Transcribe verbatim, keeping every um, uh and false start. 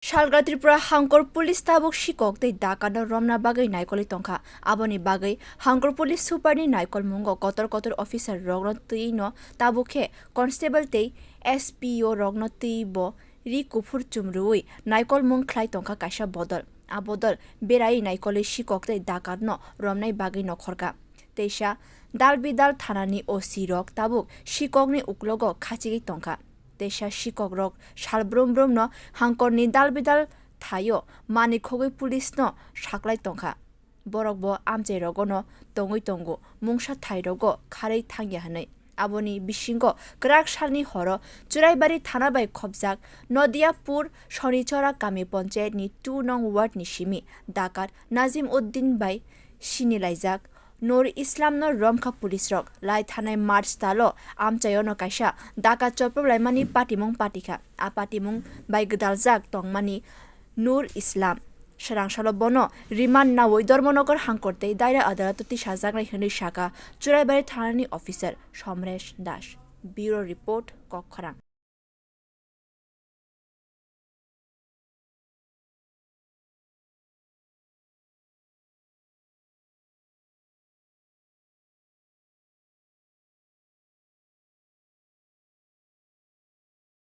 Salgra Tripura Hangkor Police tabuk sikok tei dakatno romna bagwi naikolwi tongkha. Aboni bagwi Hangkor Police Superni naikolmungo kotor kotor officer rokno twiwi no tabuk khe constable tei S P O rokno twiwi bo ri kuphur chumrwi naikolmung khlai tongkha kaisa bodol. A bodol beraiwi naikolwi sikok tei dakatno romnai bagwi nokhorkha. Teisa Dalbidal thanani O C rok tabuk sikokni uklogo khachigwi tongkha. Teisa sikokrok sal brum brumno Hangkorni Dalbidal thaio manwi khogwi police no saklai tongkha. Borok bo amchai rogono tongwi tongo, mungsa thai rogo kharwi thangya hwnwi. Aboni bisingo kwrak salni horo Churaibari thana bai khopjak Nodiapur Sonichora kami panchayatni two nong ward ni simi dakat Nazim Uddin bai sinilaijak Nur Islam no romkha police rok. Lai thanai March talo amchaiono kaisa dakat chopolaimani patimung patikha. A patimung bai gwdaljak tongmani Nur Islam. Swrangsalo bono remand nawi Dharmanagar Hangkor tei Daira Adalato tisajaknai hwnwi sakha Churaibari thanani officer Somresh Das. Bureau Report, Kokkhorang.